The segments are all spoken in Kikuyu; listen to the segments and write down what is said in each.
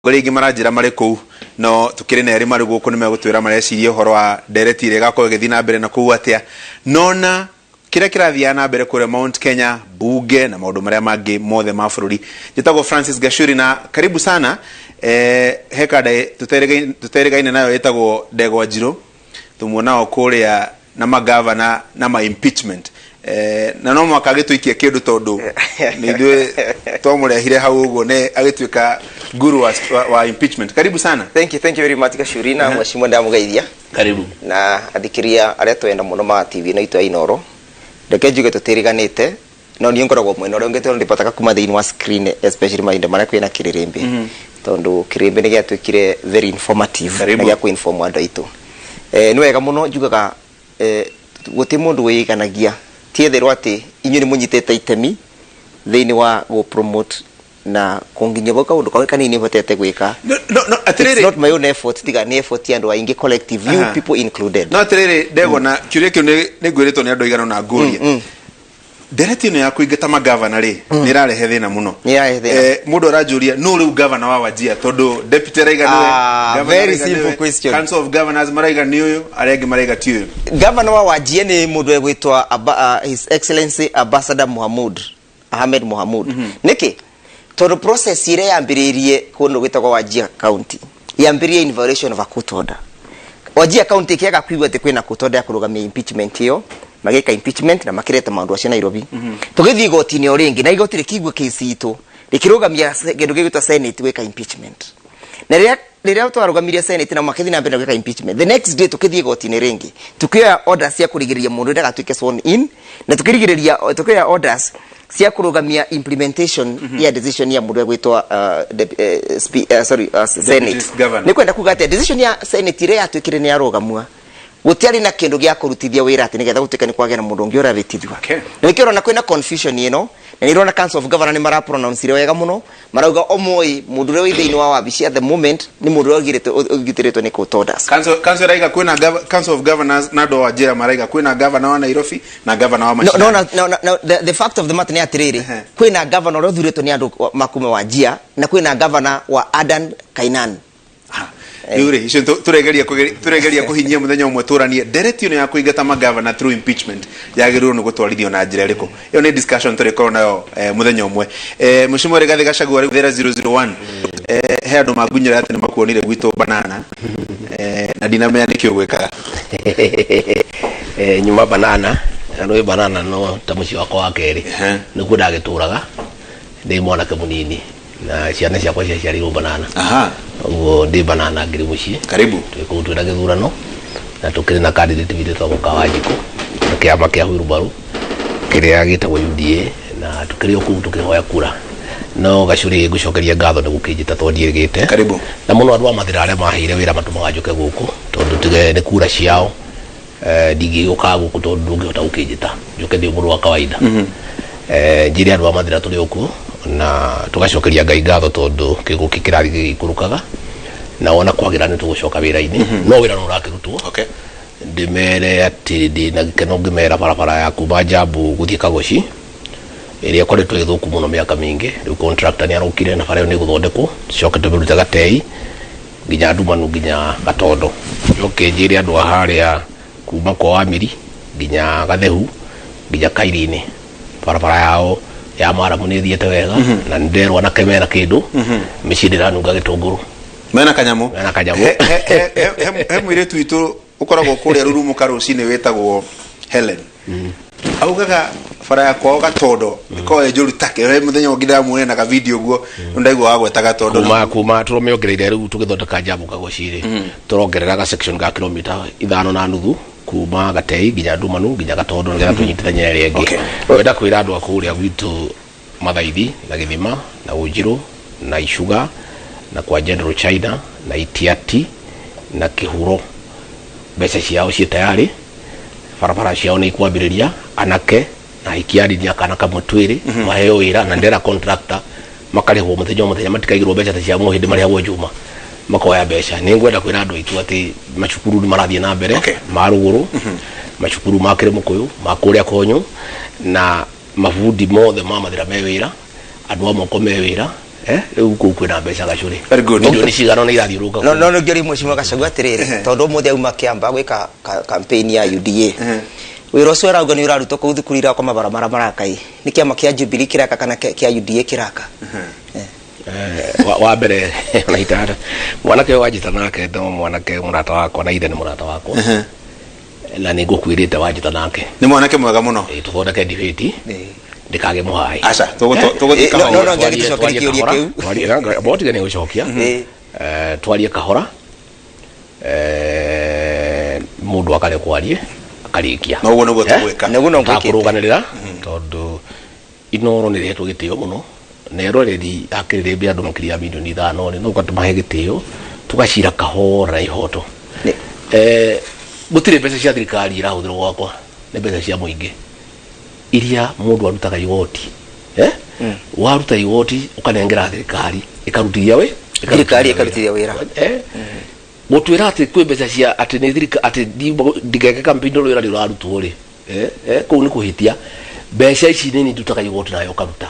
Atongoria aingĩ maranjĩra marĩ kũu no tũkĩrĩ na erĩ marĩ gũkũ nĩ megũtwĩra mareciria ũhoro wa ndereti ĩrĩa ĩgakorwo ĩgĩthiĩ na mbere na kũu atĩa nona kĩrĩa kĩrathiaga na mbere kũrĩa Mount Kenya bunge na maũndũ marĩa mangĩ mothe ma bũrũri. Njĩtagwo Francis Gachuri na karibu sana. He kanda tũterĩgaine nayo ĩtagwo Ndegwa Njirũ, tũmuonao kũrĩa na magavana na ma impeachment, na no mwaka agĩtũikia kĩndũ tondũ nĩ ithuĩ twamũrehire hau ũguo nĩ agĩtuĩka guru wa impeachment. Karibu sana. Thank you, thank you very much, Gachuri, na mheshimiwa ndamugeithia. Karibu. Na athikiria arĩa twenda mũno ma TV ĩno itũ ya Inoro. Reke njuge tũtĩrĩganĩte no niĩ ngoragwo mwena ũrĩa ũngĩ tondũ ndĩbotaga kuma thĩinĩ wa screen, especially mahinda marĩa kwĩna kĩrĩrĩmbĩ, tondũ kĩrĩmbĩ nĩ gĩatuĩkire very informative. Karibu. Na gĩa kũ-inform andũ aitũ. Nĩ wega mũno njugaga gũtirĩ mũndũ wĩiganagia tietherwo atĩ inyuĩ nĩ mũnyitĩte itemi thĩinĩ wa gũ promote na kũnginyia gwa kaũndũ kamwe kanini hotete gwĩka. No, It's atĩrĩrĩ, not my own effort, tiga nĩ effort ya andũ aingĩ collective, you people included. No atĩrĩrĩ, Ndegwa, na kĩũria kĩu nĩ ngwĩrĩtwo nĩ andũ aigana na ngũria, ndereti ĩno ya kũingata magavana rĩ, nĩ ĩrarehe thĩna mũno. Nĩ ĩrarehe thĩna. Mũndũ aranjũria no rĩu gavana wa Wajir, tondũ deputy araiga nĩwe, Ah, governor very araiga simple nĩwe, question. Council of Governors maraiga nĩ ũyũ, arĩa angĩ maraiga ti ũyũ. Governor wa Wajir nĩ mũndũ egwĩtwo His Excellency Ambassador Muhammad Ahmed Mohamud. Nĩkĩ? Tondũ process ĩrĩa yambĩrĩirie kũndũ gwĩtagwo Wajir County yambĩrĩirie in violation of a court order. Wajir County ĩkĩaga kuigua atĩ kwĩna court order ya kũrũgamia impeachment ĩyo, magĩka impeachment na makĩreta maũndũ acio Nairobi. Tũgĩthiĩ igoti-inĩ o rĩngĩ na igoti rĩkĩigua case itũ rĩkĩrũgamia kĩndũ gĩgwĩtwo Senate gwĩka impeachment, na rĩrĩa twarũgamirie Senate na makĩthiĩ na mbere na gwĩka impeachment, the next day tũkĩthiĩ igoti-inĩ rĩngĩ tukĩoya orders cia kũrigĩrĩria mũndũ ndagatuĩke sworn in, na tukĩrigĩrĩria tukĩoya orders cia kũrũgamia implementation ya decision ya mũndũ egwĩtwo sorry, Senate. Governor. Nĩ kwenda kuga atĩa? Decision ya Senate ĩrĩa yatuĩkire nĩ yarũgamua, gũtiarĩ na kĩndũ gĩa kũrutithia wĩra atĩ nĩgetha gũtuĩka nĩ kwagĩa na mũndũ ũngĩ ũrarĩtithua. Na nĩkĩo ũrona kwĩna confusion ĩno, na nĩ ũrona Council of Governor nĩ marapronounce wega mũno, marauga omoi mũndũ ũrĩa wĩ thĩinĩ wa wabici at the moment nĩ mũndũ ũrĩa ũgitĩrĩtwo nĩ court orders. Council iraiga kwĩna Council of Governors na andũ a Wajir maraiga kwĩna governor wa Nairobi na governor wa No, mashinani. no, the fact of the matter nĩ atĩrĩrĩ, kwĩna governor ũrĩa ũthurĩtwo nĩ andũ makuma Wajir na kwĩna governor wa Adan Kainan. Rĩu rĩ, icio tũregeria kũhinyia mũthenya ũmwe tũranie ndereti ĩno ya kũingata magavana through impeachment yagĩrĩirwo nĩ gũtwarithio na njĩra ĩrĩkũ. Ĩyo nĩ discussion tũrĩkorwo nayo mũthenya ũmwe. Mheshimiwa Rigathĩ Gachagua, rĩu thera 001, he andũ mangunyĩra atĩ nĩ makuonire gwitũ banana, na ndinamenya nĩkĩ ũgwĩkaga. Nyuma banana na nĩ banana no ta mũciĩ wakwa wa kerĩ. Nĩkuo ndagĩtũraga ndĩ mwanake mũnini na ciana ciakwa ciaciarĩirwo banana. Ũguo ndĩ banana ngĩrĩ mũciĩ. Karibu. Twĩ kũu twĩna gĩthurano na tũkĩrĩ na candidate witũ ĩtagwo Kawanjikũ na kĩama kĩa Wheelbarrow kĩrĩa gĩtagwo UDA, na tũkĩrĩ o kũu tũkĩhoya kura. No Gacũrĩ, ngũcokeria ngatho nĩ gũkĩnjĩta tondũ ndiĩrĩgĩte. Karibu. Na mũno andũ a Mathĩra arĩa maheire wĩra matũmaga njũke gũkũ, tondũ tige nĩ kura ciao, ndingĩgĩũkaga gũkũ tondũ ndũngĩhota gũkĩnjĩta njũke ndĩ mũndũ wa kawaida. Njĩre andũ a Mathĩra tũrĩ o kuo na tũgacokeria Ngai ngatho tondũ kĩgũki kĩrathiĩ gĩgĩikũrũkaga na wona kwagĩra nĩ tũgũcoka wĩra-inĩ, no wĩra no ũrakĩrutwo. Ndĩmere atĩ ndĩ na gĩkeno ngĩmera barabara ya kuma Njambu gũthiĩ Kagoci ĩrĩa ĩkoretwo ĩ thũku mũno mĩaka mĩingĩ, rĩu contractor nĩ arokire na bara ĩyo nĩ ĩgũthondekwo, tũcoke tũmĩrute Gatei nginya Ndumanu nginya Gatondo. Njoke njĩre andũ a harĩa kuma kwa Wamiri nginya Gathehu nginya Kairi-inĩ barabara yao ya maramu nĩ ĩthiĩte wega, na nĩ nderwo anake mena kĩndũ mĩciĩ ndĩranunga gĩtũngũrũ. Mena kanyamũ. Mena kanyamũ. He mũirĩtu witũ ũkoragwo kũrĩa rurumuka rũcinĩ wĩtagwo Helen, augaga bara ya kwao Gatondo ĩkoragwo ĩ njũru take. He mũthenya ũngĩ ndĩramuonire na kavideo ũguo ndaigua wagweta Gatondo. Kuma tũramĩongereire rĩu tũgĩthondeka Njambu Kagoci rĩ, tũrongerera ga section ga kilomita 5.5 kuma Gatei nginya Ndumanu nginya Gatondo nĩgetha tũnyitithanie ĩrĩa ĩngĩ. Wenda kwĩra andũ a kũrĩa gwitũ Mathaithi na Gĩthima na Ũnjirũ na Icuga na kwa General China na Itiati na Kĩhuro, mbeca ciao ciĩ tayarĩ, barabara ciao nĩ ikwambĩrĩria, anake na ahikia anini a kana kamwe twĩrĩ maheo wĩra, na ndĩrera contractor makarĩhwo mũthenya o mũthenya, matikaigĩrwo mbeca ta cia mũhĩndĩ marĩhagwo njuma makoya mbeca. Nĩ ngwenda kwĩra andũ aitũ atĩ macukuru nĩ marathiĩ na mbere ma rũgũrũ, macukuru ma Kĩrĩmũkũyũ, ma kũrĩa Konyũ, na mabundi mothe ma Mathĩra me wĩra, andũ a moko me wĩra. Rĩu kũu kwĩna mbeca gacũrĩ. Very good. Milioni cigana nĩ irathiũrũrũka No kũu. no no ngĩũria mheshimiwa Gachagua atĩrĩrĩ, tondũ ũmũthĩ auma Kĩamba gwĩka campaign ya UDA, wĩra ũcio arauga nĩ ũrarutwo kũu thukuru irakwa mabarabara maraka ĩ, nĩ kĩama kĩa Jubilee kĩraka kana kĩa UDA kĩraka? Wa mbere ona itara mwanake ũyũ wanjĩta nake no mwanake mũrata wakwa na ithe nĩ mũrata wakwa na nĩ ngũkwĩrĩte wanjĩta nake. Nĩ mwanake mwega mũno. Tũthondeke debate ndĩkage mũhai. Aca, tũgũthiĩ kahora. No, no, ngĩagĩte kĩũria kĩu. Botige nĩ gũcokia. Twarie kahora, mũndũ akarekwo arie akarĩkia. Na ũguo nĩguo tũgwĩka. Na ũguo no ngwĩkĩte. Takũrũganĩrĩra tondũ Inoro nĩ rĩhetwo gĩtĩo mũno na eroreri akĩrĩrĩmbĩ andũ makĩria ya milioni 5 rĩ, no ũgatũmahe gĩtĩo tũgacira kahora na ihoto. Gũtirĩ mbeca cia thirikari irahũthĩrwo gwakwa, nĩ mbeca cia mũingĩ iria mũndũ arutaga igoti, eh? Waruta igoti ũkanengera thirikari ĩkarutithia wĩ Thirikari ĩkarutithia wĩra. Gũtwĩra atĩ kwĩ mbeca cia atĩ nĩ thirikari atĩ ndingeke campaign ũrĩa wĩra nĩ ũrarutwo rĩ, kũu nĩ kũhĩtia. Mbeca ici nĩ niĩ ndutaga igoti nayo ũkaruta,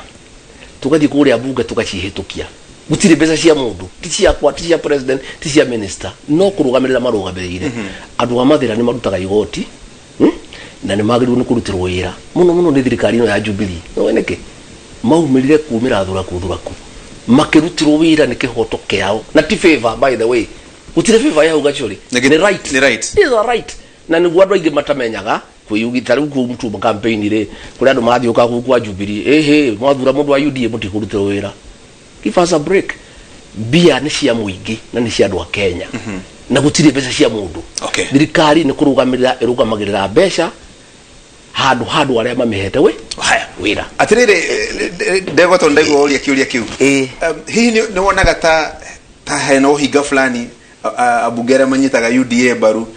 tũgathiĩ kũrĩa bunge tũgacihĩtũkia. Gũtirĩ mbeca cia mũndũ, ti ciakwa, ti cia president, ti cia minister, no kũrũgamĩrĩra marũgamĩrĩire andũ a Mathĩra. Nĩ marutaga igoti, Na nĩ magĩrĩirwo nĩ kũrutĩrwo wĩra mũno mũno nĩ thirikari ĩno ya Jubilee. No nĩkĩ maumĩrire kumĩra thuraku thuraku makĩrutirwo wĩra nĩ kĩhoto kĩao na ti favor. By the way, gũtirĩ favor ya hau gacũrĩ. Nĩ right. Nĩ right. Is a right na nĩguo andũ aingĩ matamenyaga kwĩyugi. Ta rĩu kũu Mtumba campaign rĩ, kũrĩa andũ marathiũka kũu kwa Jubilee, ĩhĩ mwathura mũndũ wa UDA mũtikũrutĩrwo wĩra. Give us a break. Mbia nĩ cia mũingĩ na nĩ cia andũ a Kenya na gũtirĩ mbeca cia mũndũ. Thirikari nĩ kũrũgamĩrĩra ĩrũgamagĩrĩra mbeca handũ handũ arĩa mamĩhete we Haya. wĩra. Atirĩrĩ, ndegwa, tondũ ndaigua ũria kĩũria kĩu. Ĩĩ. Hihi nĩ wonaga ta hena ũhinga fulani ambunge arĩa manyitaga UDA mbaru,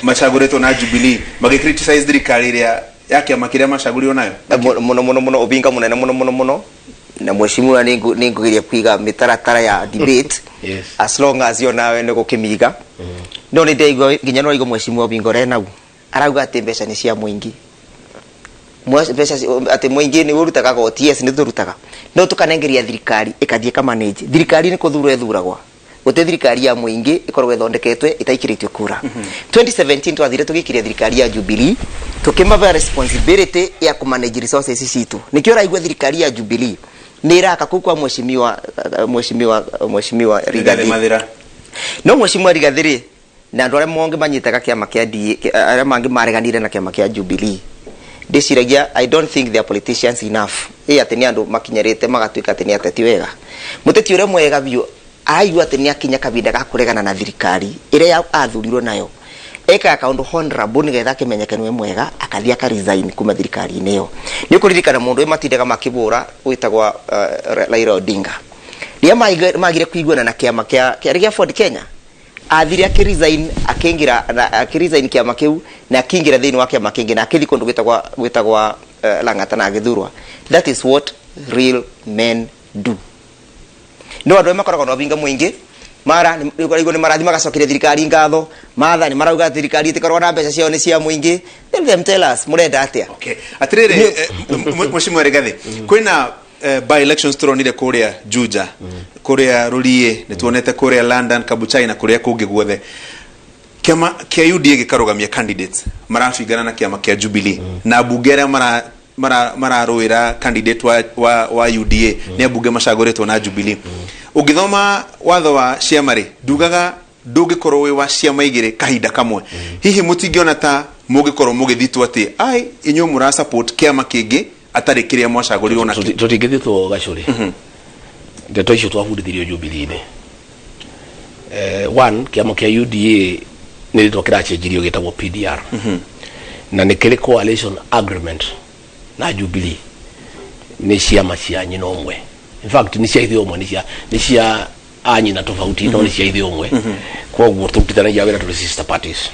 macagũrĩtwo na Jubilee, magĩ criticize thirikari ĩrĩa ya kĩama kĩrĩa macagũrirwo nayo? Mũno mũno mũno, ũbinga mũnene mũno mũno mũno. Na mheshimiwa, nĩ ngũgeria kũiga mĩtaratara ya debate. As long as yo nawe nĩ gũkĩmiga no nĩ ndaigua nginya no aigua mheshimiwa Obinga ũrĩa nau arauga atĩ mbeca nĩ cia mũingĩ. Mbeca atĩ mũingĩ nĩ ũrutaga goti. Yes, nĩ tũrutaga, no tũkanengeria thirikari ĩkathiĩ ĩkamanage. Thirikari nĩ kũthurwo ĩthuragwa, gũtĩ thirikari ya mũingĩ ĩkoragwo ĩthondeketwe ĩtaikĩrĩtio kura. 2017 twathire tũgĩkiria thirikari ya Jubilee, tũkĩmava responsibility ya kũmanage resources citũ. Nĩkĩo ũraigua thirikari ya Jubilee nĩ ĩraka kũu kwa mheshimiwa Rigathĩ Rigathĩ. Mathĩra. No mheshimiwa Rigathĩ rĩ, na andũ arĩa mongĩ manyitaga kĩama kĩa DA, arĩa mangĩ mareganire na kĩama kĩa Jubilee, ndĩciragia, I don't think they are politicians enough. Ĩ atĩ nĩ andũ makinyarĩte magatuĩka atĩ nĩ ateti wega. Mũteti ũrĩa mwega biũ araigua atĩ nĩ akinya kahinda ga kũregana na thirikari ĩrĩa athurirwo nayo, ekaga kaũndũ honorable nĩgetha akĩmenyeke nĩwe mwega, akathiĩ akaresign kuma thirikari-inĩ ĩyo. Nĩ ũkũririkana mũndũ ũyũ matindaga makĩbũra wĩtagwa Raila Odinga, rĩrĩa magire kũiguana na kĩama kĩa kĩarĩ gĩa Ford Kenya, athire akĩresign, akĩingĩra na akĩresign kĩama kĩu na akĩingĩra thĩinĩ wa kĩama kĩngĩ na akĩthiĩ kũndũ gwĩtagwa Lang'ata na agĩthurwa. That is what real men do. No andũ arĩa makoragwo na ũbinga mũingĩ mara nĩ marathi magacokeria thirikari ngatho, matha nĩ marauga thirikari ĩtikoragwo na mbeca ciao, nĩ cia mũingĩ. Let them tell us mũrenda atĩa. Okay. Atirĩrĩ, mheshimiwa Rigathĩ, kwĩna by elections tũronire kũrĩa Juja, kũrĩa Rũriĩ, nĩ tuonete kũrĩa London, Kabuchai na kũrĩa kũngĩ guothe, kĩama kĩa UDA gĩkarũgamia candidates marabingana na kĩama kĩa Jubilee, na ambunge arĩa mararũĩra candidate wa UDA nĩ ambunge macagũrĩtwo na Jubilee. Ũngĩthoma watho wa ciama rĩ, ndugaga ndũngĩkorwo wĩ wa ciama igĩrĩ kahinda kamwe. Hihi mũtingĩona ta mũngĩkorwo mũgĩthitwo atĩ ai inyuĩ mũra support kĩama kĩngĩ atarĩ kĩrĩa mwacagũrirwo nakĩo? Tũtingĩthitwo gacũrĩ. Ndeto icio twabundithirio Jubilee-inĩ. One, kĩama kĩa UDA nĩ rĩtwa kĩracenjirio gĩtagwo PDR na nĩ kĩrĩ coalition agreement na Jubilee. Nĩ ciama cia nyina ũmwe, in fact nĩ cia ithe ũmwe, nĩ cia a nyina tofauti, no nĩ cia ithe ũmwe. Koguo tũrutithanagia wĩra tũrĩ sister parties.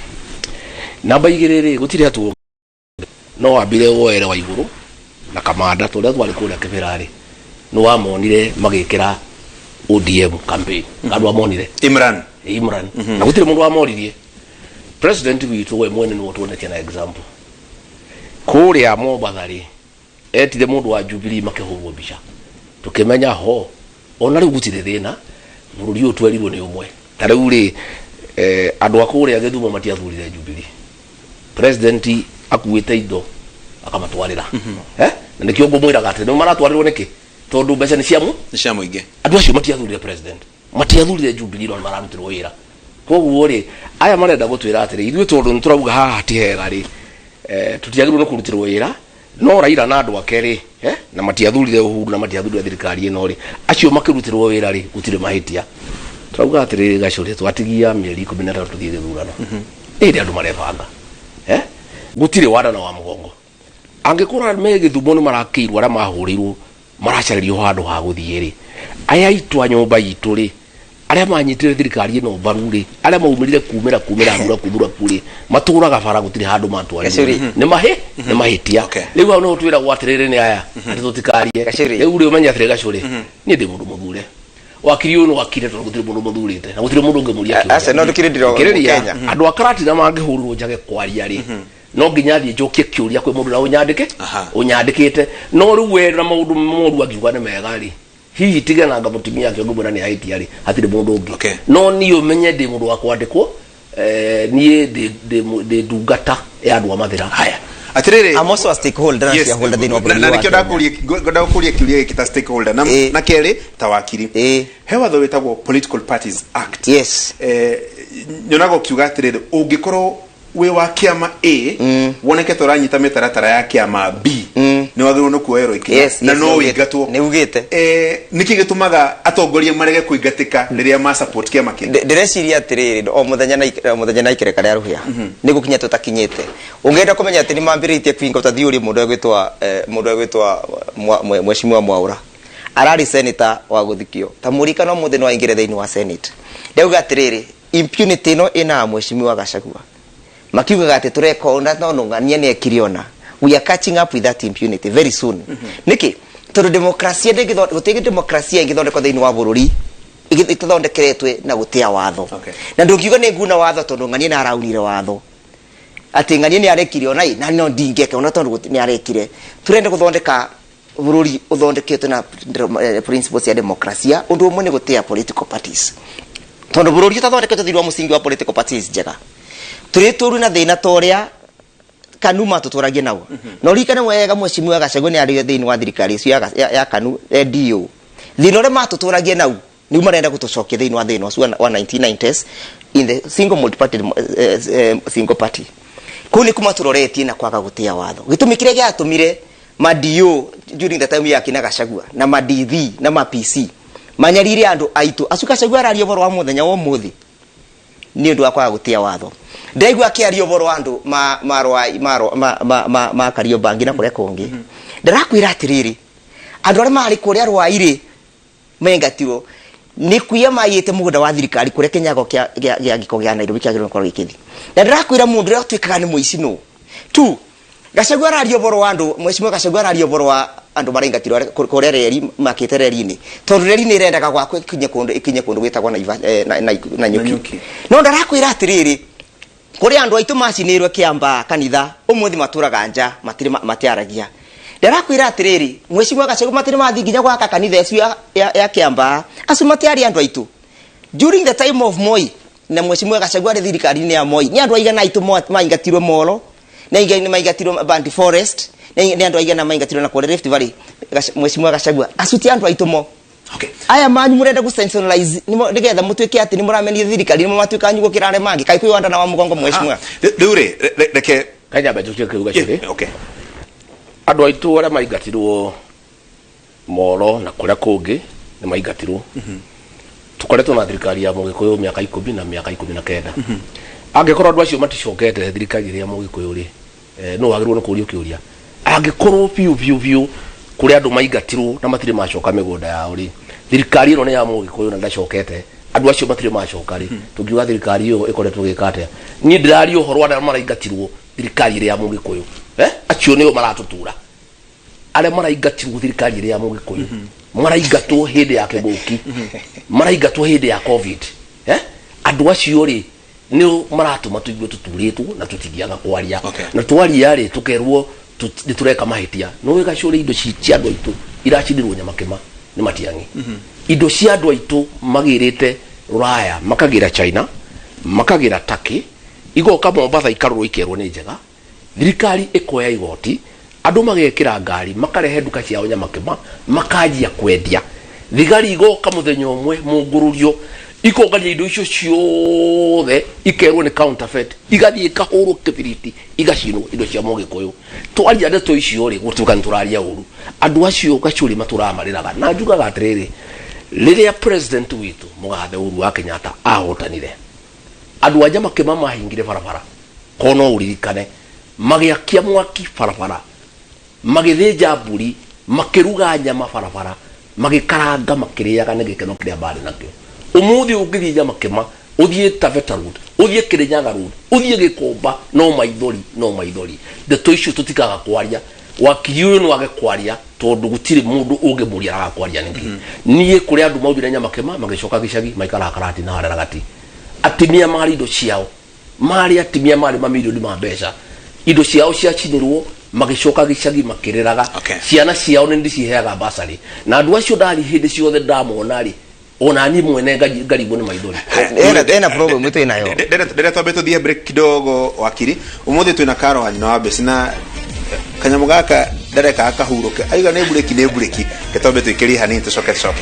Namba igĩrĩ rĩ, gũtirĩ hatuo no wambire woere wa igũrũ na kamanda tũrĩa twarĩ kũrĩa kĩbĩra rĩ, nĩ wamonire magĩkĩra ODM campaign, andũ amonire. Imran. Imran, na gũtirĩ mũndũ wamoririe. President witũ we mwene nĩwe tuonetie na example kũrĩa Mombatha rĩ, etire mũndũ wa Jubilee makĩhũrwo mbica, tũkĩmenya ho Ona rĩu gũtirĩ thĩna, bũrũri ũyũ twerirwo nĩ ũmwe. Ta rĩu rĩ, andũ a kũrĩa Gĩthumo matiathurire Jubilee. President akuĩte indo akamatwarĩra. Eh? Na nĩkĩo ngũmwĩraga atĩ nĩ maratwarĩrwo nĩkĩ? Tondũ mbeca nĩ cia Nĩ cia mũingĩ. Andũ acio matiathurire president, matiathurire Jubilee, no nĩ mararutirwo wĩra. Koguo rĩ, aya marenda gũtwĩra atĩrĩ, ithuĩ tondũ nĩ tũrauga haha ti hega rĩ, tũtiagĩrĩirwo nĩ kũrutĩrwo wĩra. No Raila na andũ ake rĩ, na matiathurire Uhuru na matiathurire thirikari ĩno rĩ, acio makĩrutĩrwo wĩra rĩ, gũtirĩ mahĩtia. Tũrauga atĩrĩrĩ, Gacũrĩ, twatigia mĩeri 13 tũthiĩ gĩthurano, nĩ hĩndĩ andũ marebanga. Gũtirĩ wandana wa mũgongo. Angĩkorwo me Gĩthumo nĩ marakĩirwo, arĩa mahũrĩirwo maracarĩrio handũ ha gũthiĩ rĩ, aya aitũ a nyũmba itũ rĩ, arĩa manyitire thirikari ĩno mbaru rĩ, arĩa maumĩrire kumĩra kumĩra mbura kuthura ku rĩ, matũraga bara, gũtirĩ handũ matwarirwo. Gacũrĩ. Nĩ mahĩ nĩ mahĩtia. Rĩu hau nĩho twĩragwo atĩrĩrĩ, nĩ aya atĩ tũtikarie. Gacũrĩ. Rĩu rĩ, ũmenye atĩrĩ, Gacũrĩ, niĩ ndĩ mũndũ mũthure. Wakiri ũyũ no akire tondũ gũtirĩ mũndũ mũthurĩte na gũtirĩ mũndũ ũngĩmũria kĩũria. Aca, no ndũkĩrĩ ndĩro Thikĩrĩria, Kenya. Andũ a Karatina mangĩhũrĩrwo njage kwaria rĩ, no nginya thiĩ njokie kĩũria kwĩ mũndũ na ũnyandĩke. Ũnyandĩkĩte, no rĩu we na maũndũ moru angiuga nĩ mega rĩ, hihi tige nanga mũtumia ake ũngĩmwĩra nĩ ahĩtia rĩ, hatirĩ mũndũ ũngĩ. No niĩ ũmenye ndĩ mũndũ wa kwandĩkwo, niĩ ndĩ ndungata ya andũ a Mathĩra. Haya, atiriri. I'm also a stakeholder na shareholder thĩinĩ wa bũrũri Na wa nikio Kenya. ndakũria, ngũria kĩũria gĩkĩ ta stakeholder na, na kerĩ ta wakiri. He watho wĩtagwo Political Parties Act. Nyonaga ũkiuga atĩrĩrĩ, ũngĩkorwo wĩ wa kĩama A, woneke ta ũranyita mĩtaratara ya kĩama B, nĩ wagĩrĩirwo nĩ kuoerwo ikinya na no ũingatwo. Nĩ ugĩte. Nĩkĩ gĩtũmaga atongoria marege kũingatĩka rĩrĩa ma support kĩama kĩngĩ? Ndĩreciria atĩrĩrĩ, o mũthenya na o mũthenya na ikereka rĩa rũhĩa nĩ gũkinya tũtakinyĩte. Ũngĩenda kũmenya atĩ nĩ mambĩrĩtie kũinga, ũtathiĩ ũrie mũndũ egwĩtwo mũndũ egwĩtwo Mheshimiwa Mwaũra, ararĩ senator wa gũthikio ta mũrikano mũthĩ, no aingĩre thĩinĩ wa Senate. Ndauga atĩrĩrĩ, impunity ĩno ĩna Mheshimiwa Gachagua makiugaga atĩ tũreka ũna no nũng'ania nĩ ekire ona, we are catching up with that impunity very soon. Nĩkĩ? Tondũ demokrasia ndĩngĩthondekwo, gũtirĩ demokrasia ĩngĩthondekwo thĩinĩ wa bũrũri ĩtathondekeretwe na gũtĩa watho. Na ndũngiuga nĩ nguna watho tondũ ng'ania nĩ araunire watho, atĩ ng'ania nĩ arekire ona ĩ na no ndingĩka ona tondũ nĩ arekire. Turenda gũthondeka bũrũri ũthondeketwo na principles cia demokrasia. Ũndũ ũmwe nĩ gũtĩa political parties, tondũ bũrũri ũtathondeketwo thĩinĩ wa mũcingi wa political parties njega, tũrĩ tũru na thĩna ta ũrĩa KANU matũtũragia nao. Na ũririkane wega, Mheshimiwa Gachagua nĩ arĩ thĩinĩ wa thirikari icio ya KANU NDO. Thĩna ũrĩa matũtũragia nau nĩu marenda gũtũcokia thĩinĩ wa thĩna ũcio wa 1990s in the single multi-party, single party. Kũu nĩ kuma tũroretie na kwaga gũtĩa watho. Gĩtũmi kĩrĩa gĩatũmire ma DO during the time ya kina Gachagua na ma DV na ma PC manyarire andũ aitũ acu, Gachagua araria ũhoro wa mũthenya wa ũmũthĩ nĩ ũndũ wa kwaga gũtĩa watho. Ndaigua akĩaria ũhoro wa andũ ma ma rwa ma ma ma ma, ma Kariobangi na kũrĩa kũngĩ, ndĩrakwĩra atĩrĩrĩ, andũ arĩa marĩ kũrĩa Rwairĩ mengatirwo nĩ kuiya maiyĩte mũgũnda wa thirikari kũrĩa kĩnyago kĩa gĩko gĩa Nairobi kĩagĩrĩirwo gũkorwo gĩkĩthiĩ. Na ndĩrakwĩra mũndũ ũrĩa ũtuĩkaga nĩ mũici nũ tu. Gachagua araria ũhoro wa andũ, Mheshimiwa Gachagua araria ũhoro wa andũ maraingatirwo kũrĩa reri makĩte reri-inĩ, tondũ reri nĩ ĩrendaga gwakwo ĩkinye kũndũ gwĩtagwo na Nyuki. Nanyuki. No ndarakwĩra atĩrĩrĩ, kũrĩ andũ aitũ macinĩirwe kĩamba kanitha, ũmũthĩ matũraga nja, matirĩ matiaragia. Ndĩrakwĩra atĩrĩrĩ, Mheshimiwa Gachagua, matirĩ mathiĩ nginya gwaka kanitha ĩcu ya kĩamba. Acio matiarĩ andũ aitũ during the time of Moi, na Mheshimiwa Gachagua arĩ thirikari-inĩ ya Moi. Nĩ andũ aigana aitũ maingatirwe Molo, nĩ aingĩ nĩ maingatirwe Bandi Forest, nĩ andũ aigana maingatirwe na kũrĩa Rift Valley? Mheshimiwa Gachagua, acio ti andũ aitũ mo. Aya manyu mũrenda gũ sensationalize nĩgetha mũtuĩke atĩ nĩ mũramenia thirikari, nĩmo matuĩka anyu gũkĩra arĩa mangĩ. Kaĩ kwĩ wandana wa mũgongo, mheshimiwa? Rĩu rĩ, reke Kanyamba njokie kĩu, Gacũrĩ. Okay. Andũ aitũ arĩa maingatirwo Moro na kũrĩa kũngĩ nĩ maingatirwo. Tũkoretwo na thirikari ya Mũgĩkũyũ mĩaka 10 na mĩaka 19. Angĩkorwo andũ acio maticokete thirikari ĩrĩa ya Mũgĩkũyũ rĩ, nũ wagĩrĩirwo nĩ kũũrio kĩũria? Angĩkorwo biũ biũ biũ kũrĩ andũ maingatirwo na matirĩ macoka mĩgũnda yao rĩ, thirikari ĩno nĩ ya Mũgĩkũyũ na ndacokete, andũ acio matirĩ macoka rĩ, tũngiuga thirikari ĩyo ĩkoretwo ĩgĩka atĩa? Niĩ ndĩraria ũhoro wa arĩa maraingatirwo thirikari ĩrĩa ya Mũgĩkũyũ, acio nĩo maratũtura. Arĩa maraingatirwo thirikari ĩrĩa ya Mũgĩkũyũ maraingatwo hĩndĩ ya kĩng'ũki, maraingatwo hĩndĩ ya COVID, andũ acio rĩ, nĩo maratũma tũigue tũturĩtwo na tũtingĩaga kwaria. Na twaria rĩ, tũkerwo nĩ tũreka mahĩtia. No wĩgacũrĩ indo cia andũ aitũ iracinirwo Nyamakĩma. Nĩ Matiang'i. Indo cia andũ aitũ magĩrĩte Rũraya, makagĩra China, makagĩra Turkey, igoka Mombatha ikarorwo ikerwo nĩ njega. Thirikari ĩkoya igoti, andũ magekĩra ngari, makarehe nduka ciao Nyamakĩma, makanjia kwendia. Thigari igoka mũthenya ũmwe mũngũrũrio, ikongania indo icio ciothe, ikerwo nĩ counterfeit, igathiĩ ikahũrwo kĩbiriti, igacinwo indo cia Mũgĩkũyũ. Twaria ndeto icio rĩ, gũtuĩka nĩ tũraria ũru. Andũ acio Gachuri matũraga marĩraga. Na njugaga atĩrĩrĩ, rĩrĩa president witũ mũgathe Uhuru wa Kenyatta ahotanire, andũ a Nyamakĩma mahingire barabara. Korwo no ũririkane, magĩakia mwaki barabara, magĩthĩnja mbũri, makĩruga nyama barabara, magĩkaranga makĩrĩaga nĩ gĩkeno kĩrĩa marĩ nakĩo. Ũmũthĩ ũngĩthiĩ Nyamakĩma, ũthiĩ Taveta Road, ũthiĩ Kĩrĩnyaga Road, ũthiĩ Gĩkomba, no maithori, no maithori. Ndeto icio tũtikaga kwaria. Wakiri ũyũ no age kwaria tondũ gũtirĩ mũndũ ũngĩmũria araga kwaria nĩkĩ. Niĩ kũrĩ andũ maumire Nyamakĩma magĩcoka gĩcagi maikaraga Karatina harĩa Ragati. Atumia marĩ indo ciao, marĩ atumia marĩ mamirioni ma mbeca, indo ciao ciacinirwo magĩcoka gĩcagi makĩrĩraga. Ciana ciao nĩ ndĩciheaga basarĩ, na andũ acio ndathiĩ hĩndĩ ciothe ndamona rĩ, ona niĩ mwene ngarigwo nĩ maithori. Ena problem twĩ nayo. Ndĩrenda twambe tũthiĩ break kidogo wakiri. Ũmũthĩ twĩna Karo wa nyina wa Besi na kanyamũ gaka ndareka gakahurũke, aiga nĩ mburĩki nĩ mburĩki. Reke twambe twĩkĩrie hanini tũcoke tũcoke.